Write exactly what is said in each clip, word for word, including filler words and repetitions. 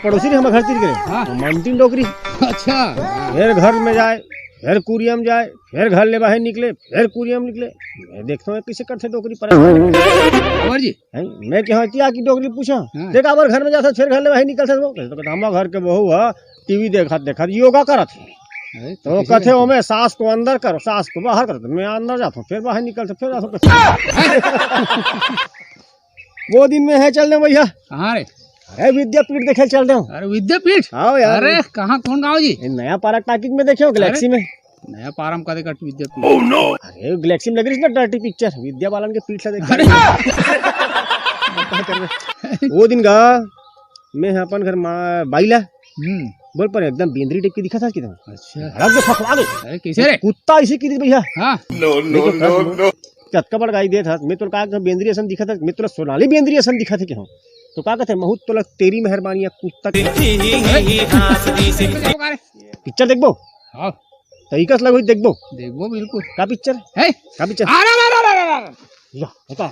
पड़ोसी रे हमर घर तीर के रे। हाँ। वो मानती डोकरी। अच्छा। फिर घर में जाए, फिर कुरिया में जाए, फिर घर ले बाहर निकले, फिर कुरिया में निकले। मैं देखता हूँ कैसे करते डोकरी पर। खबर जी। हैं? मैं क्या होती आके डोकरी पूछा। हाँ। देख, अबर घर में जाता, फिर घर ले बाहर निकलता वो। तो कहता, "हमार घर के बहू है, टीवी देखत देखत योगा करत है।" अरे, तो किसी कहते ने हो, "मैं सास को अंदर करो, सास को बाहर करो।" तो मैं अंदर जाता हूँ, फिर बाहर निकलता, फिर आता हूँ। वो दिन में है चल रहे भैया। कहाँ रे? अरे विद्यापीठ देखे चल रहे हो। अरे विद्यापीठ? हाँ यार। अरे कहाँ, कौन गाँव जी? ये नया पारा टाकिज में देखे हो, गैलेक्सी में। नया पारा में का देखा विद्यापीठ? अरे गैलेक्सी में लग रही ना डर्टी पिक्चर, विद्या बालन के पीठ ला देख। अरे वो दिन गा मैं ह अपन घर मा बाई ला हम्म। बोल पर एकदम बेंदरी टाइप के दिखा था कि तुम। अच्छा। भड़क दे फसवा दे। अरे कैसे रे? कुत्ता इसे की दी भैया। हाँ। No, no, no, no। कतका बड़ गाई देत हस, मैं तोला का बेंदरी असन दिखत हे, मैं तोला सोनाली बेंदरी असन दिखत हे के हो? तो का कहते, महूत तोला तेरी मेहरबानी या कुत्ता के। पिक्चर देखबो? हाँ। तो इकस लगो देखबो। देखबो बिल्कुल। का पिक्चर? है? का पिक्चर? अरे, अरे, अरे, अरे, अरे। या, बता।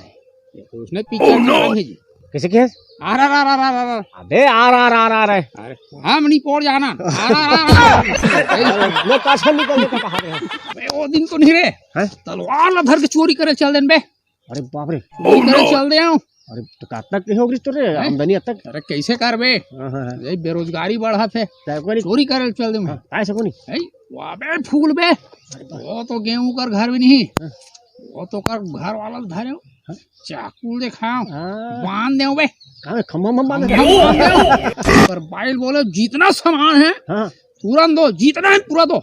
ये तो उसने पिक्चर निकाल भेजी। कैसे के? आर आर आर आर आर आर। अबे आर आर आर आर है। अरे, हाँ, मनी पोर जाना। आर आर आर आर आर। मैं पाछा निकल के कहा रहे हैं। अबे, वो दिन तो नहीं रे। हैं? तलवार ला धर के चोरी करे चल देन बे। अरे बाप रे। चोरी करे चल दे आओ। अरे, तो कब तक नहीं होगी तो रे, हैं? आमदनी अब तक? अरे, कैसे कर बे? हाँ, हाँ, हाँ। ये बेरोजगारी बढ़त हे। चाहे कोई नहीं। चोरी करे चल दे मैं। हाँ, काय से कोई नहीं। हैं? वाह बे, फूल बे। अरे बाप। वो तो गेहूं कर घर भी नहीं। हाँ। वो तो कर घर वाला धरे हो। हाँ। चाकू दिखाओ, हाँ। बांध दे बे। कहाँ है? खम्भा में बांध दे। खम्भा में बांध दे। पर बाइल बोले, "जितना सामान है, हाँ। तुरंत दो, जितना है, पूरा दो,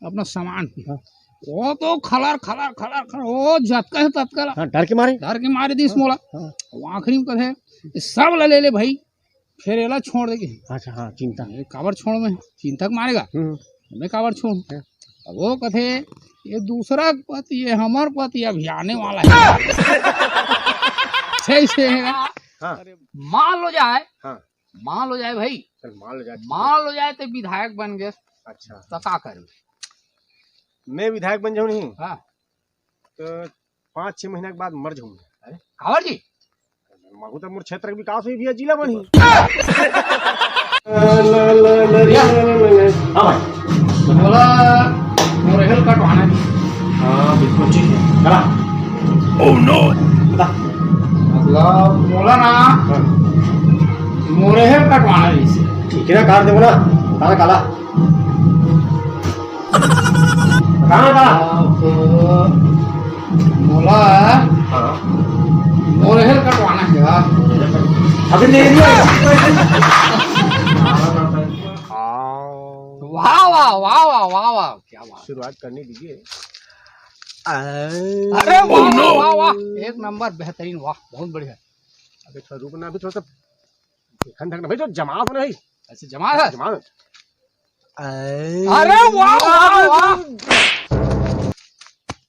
अपना सामान।" हाँ। वो तो खलर, खलर, खलर, खलर, वो जतका है, ततका ला। हाँ, डर के मारे। डर के मारे दिस हाँ, मोला। हाँ। वो आखिरी में कहे, "ये सब ला ले ले भाई, फिर एला छोड़ देगी।" अच्छा, हाँ, चिंता। ये काबर छोड़ में? चिंता के मारेगा। हम्म। मैं काबर छोड़? हाँ। अब वो कथे, "ये दूसरा पति, ये हमर पति अभी आने वाला है।" सही से है। हाँ। मान लो जाए, हाँ। मान लो जाए भाई, चल, मान लो जाए। मान लो जाए तो विधायक बन गए, अच्छा। तो का करबे? मैं विधायक बन जाऊँ नहीं? हाँ। तो पाँच छह महीना के बाद मर जाऊंगा। अरे, काबर जी? महू तो मोर क्षेत्र के विकास हुई भैया, जिला बनही। हाँ भाई। बोला, मोर हेल कटवाना जी। हाँ, बिल्कुल ठीक है। चला। Oh no! बता। मतलब, बोला ना, हाँ। मोर हेल कटवाना जी से। ठीक है ना, काट दे बोला। काला, काला। कहाँ का? आप मोला हाँ। मोर हेल कटवाना हे यार। अभी ले लिया। वाह, वाह, वाह, वाह, वाह, वाह, क्या बात। शुरुआत करने दीजिए। अरे वाह, वाह, वाह, वाह, एक नंबर, बेहतरीन, वाह, बहुत बढ़िया। अभी थोड़ा रुकना, अभी थोड़ा सा देखन ढंग ना भाई, तो जमा तो नहीं। अच्छा, जमा है? जमा। अरे वाह, वाह, वाह।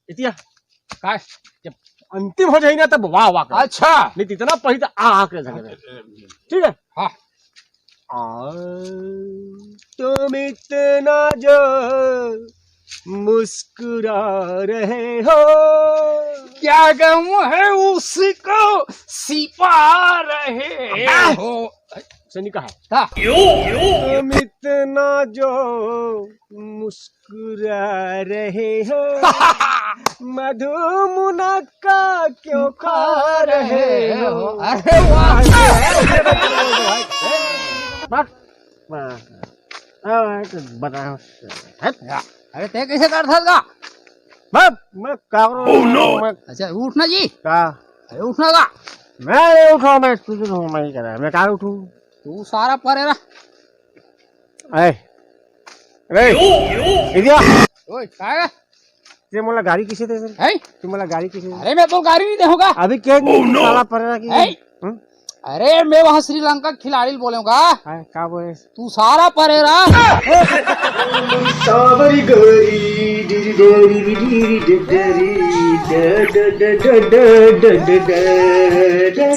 इतिया। काय? जब अंतिम हो जाई ना, तब वाह, वाह कर। अच्छा। नहीं तो इतना पहले तो आ, आ कर लगे। ठीक है? हाँ। आ, तुम इतना जो मुस्कुरा रहे हो। क्या गम है उसको सिपा रहे अबे! हो। सही कहा। हाँ। तुम इतना जो मुस्कुरा रहे हो, मधु मुनक्का क्यों खा रहे हो? अरे वाह। बस। हाँ, हाँ, तो बताओ। हट। अरे, ते कैसे करथस गा? मैं, मैं का करूँ? Oh, no! मैं अच्छा, उठ ना जी। का? अरे, उठ ना गा। मैं नहीं उठूँ, मैं तुझे नहीं करा, मैं का उठूँ? तू सारा परे रह। ए, ए, इधर। ओए, का है? ते मोला गारी किसे दे रे? हैं? ते मोला गारी किसे दे? अरे, मैं तो गारी नहीं दूंगा। अभी के नहीं, oh, no! साला परे रह की। हैं? हम्म? अरे, मैं वहाँ श्रीलंका के खिलाड़ी बोलूंगा। हाँ, का बोले? तू सारा परे रह। सावरी गोरी, डिरी डोरी, डिरी डिडरी, डा, डा, डा।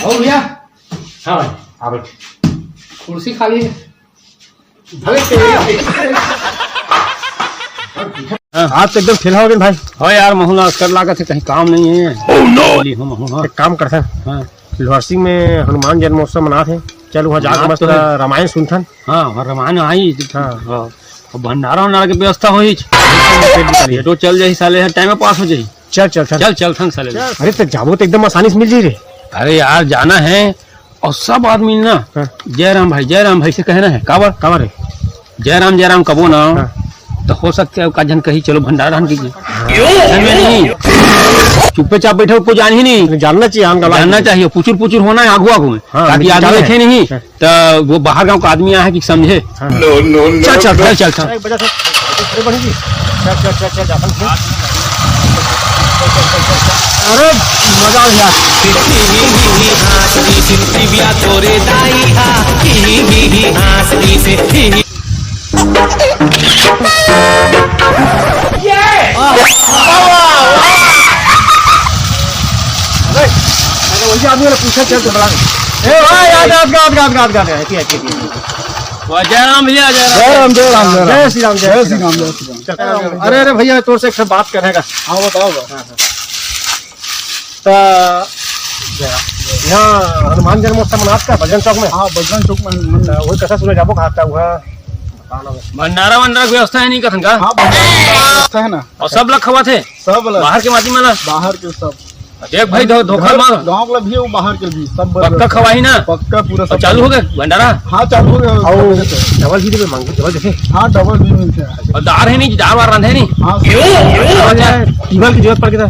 ओ भैया। हाँ भाई, आ बैठ। कुर्सी खाली है। अरे तेरे आज तो एकदम ठेला हो गए भाई। हाँ यार, महू ला कर लागत हे, कहीं काम नहीं है। Oh no! चली हम, हम, हाँ। एक काम करथन। हाँ। लोहरसी में हनुमान जन्मोत्सव मनात हे, चल वहाँ जाके मनात मस्त तो है। रामायण सुनथन। हाँ, वहाँ रामायण आई। हाँ। हाँ। अब भंडारा वंडारा के व्यवस्था होही। पेट निकालिए। पेटो चल जाही साले, टाइम पास हो जाही। चल, चल, चल। चल, चल, थन साले। अरे, तो जाबो तो एकदम आसानी से मिल जाही रे। अरे यार, जाना है और सब आदमी ना, हाँ। जय राम भाई, जय राम भाई से कहना है। काबर? काबर रे? जय राम, जय राम कबो ना, हाँ। तो हो सकता है का जन कही, "चलो भंडारा धान कीजिए।" हाँ। समझ में नहीं। चुप्पे चाप बैठे, कोई जान ही नहीं। जानना चाहिए, आम का जानना चाहिए, पुचुर पुचुर होना है आगू आगू में, हाँ, ताकि आदमी जाने देखे हैं। नहीं। हाँ। तो वो बाहर गांव का आदमी आया है कि समझे। हाँ। No, no, no, चल, चल, no। चल, चल, चल। अरे, बजा से, अरे, बड़ी जी। चल, चल, चल, चल, जाता हूँ। अरे, मजा आ गया। अरे, अरे, वही आदमी ने पूछा, चल, तो बड़ा। ए, भाई, याद, याद, याद, याद, याद, याद, याद, ऐसी, ऐसी, ऐसी। वाह, जय राम भैया, जय राम। जय राम, जय राम, जय राम। जय श्री राम, जय जय श्री श्री राम। राम, जय श्री राम। अरे, अरे भैया, तोर से एक ठो बात करने का। हाँ, बताओ, बताओ। हाँ, हाँ। तो यहाँ हनुमान जन्मोत्सव मनात का बजरंग चौक में? हाँ, बजरंग चौक में, मन-, तो वही कथा सुने जाबो, कहाँ का हुआ? भंडारा वंडारा की व्यवस्था है नहीं कथन का? हाँ, भंडारा की व्यवस्था है ना। और सब ला खवाथे? सब ला। बाहर के माटी में ला? बाहर के सब। देख भाई, धो-, धोखा घर, मार। गाँव वाला भी, वो बाहर के भी, सब बराबर। पक्का खवाही ना? पक्का पूरा और सब चालू हो गया भंडारा? हाँ, चालू हो गया। और डबल भी देवे मांगू, डबल देखे? हाँ, डबल भी मिलते हैं। और दार है नहीं, दार वार रंधे नहीं? हाँ, सब। अच्छा, टीबल की जरूरत पड़ गई था।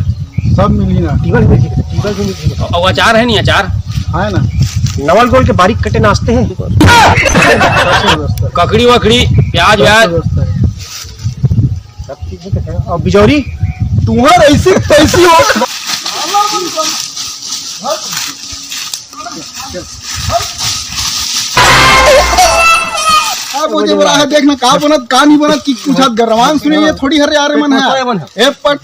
सब मिली ना। टीबल भी मिली, टीबल भी मिली। और अचार है नहीं, अचार? है ना। नवल गोल के बारीक कटे नाश्ते हैं। ककड़ी वकड़ी, प्याज व्याज। सब व्यवस्था है। सब चीज है। और बिजौरी? तुम्हार ऐसी तैसी हो। अब वो जो रहा है, देखना का बनत, का नहीं बनत, कि कुछ हाथ गरमान सुने, ये थोड़ी हर यार मन है। ए पट,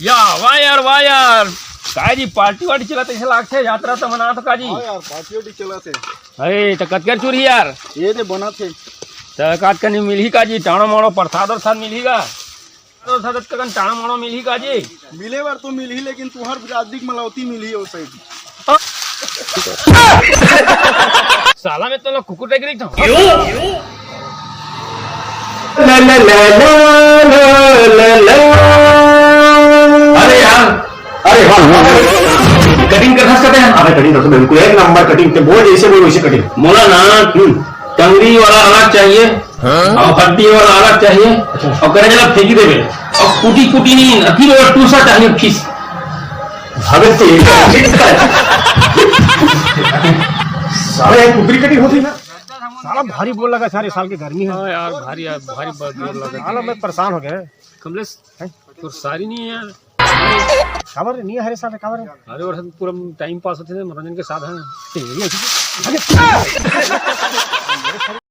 या, वाह यार, वाह यार। काय जी, पार्टी वार्टी चलत ऐसे लागथे, यात्रा तो मनात का जी? हाँ यार, पार्टी वार्टी चलत हे। अरे, तो कतकर चुरही यार? ये दे बनत हे। तो काट कनी मिलही का जी, टाणो माणो, प्रसाद वरसाद मिलही का? प्रसाद वरसाद कन टाणो माणो मिलही का जी? मिले बर तो मिलही, लेकिन तुहार जात दिक मलौती मिलही ओ साइड। साला मैं तो लोग कुकुर देख रही था। अरे यार, अरे वाह, वाह, वाह। कटिंग कर सकते हैं? अबे कटिंग तो बिल्कुल एक नंबर कटिंग ते बोल, जैसे बोल वैसे कटिंग। मोला ना, हम्म। टंगरी वाला अलग चाहिए, हाँ? और हड्डी वाला अलग चाहिए, अच्छा। और करे जरा फेंकी देवे, और कुटी कुटी नहीं, अति वो टूसा चाहिए फीस। भगत के सारे कुकरी कटिंग होती ना। साला भारी बोल लगा सारे साल के गर्मी है। हाँ यार, भारी यार, भारी ब-, बोल लगा। साला मैं परेशान हो गया। कमलेश, हैं? तोर सारी नहीं है यार। काबर नहीं हरे साल काबर? अरे, और हम पूरा टाइम पास होते थे मनोरंजन के साथ हैं।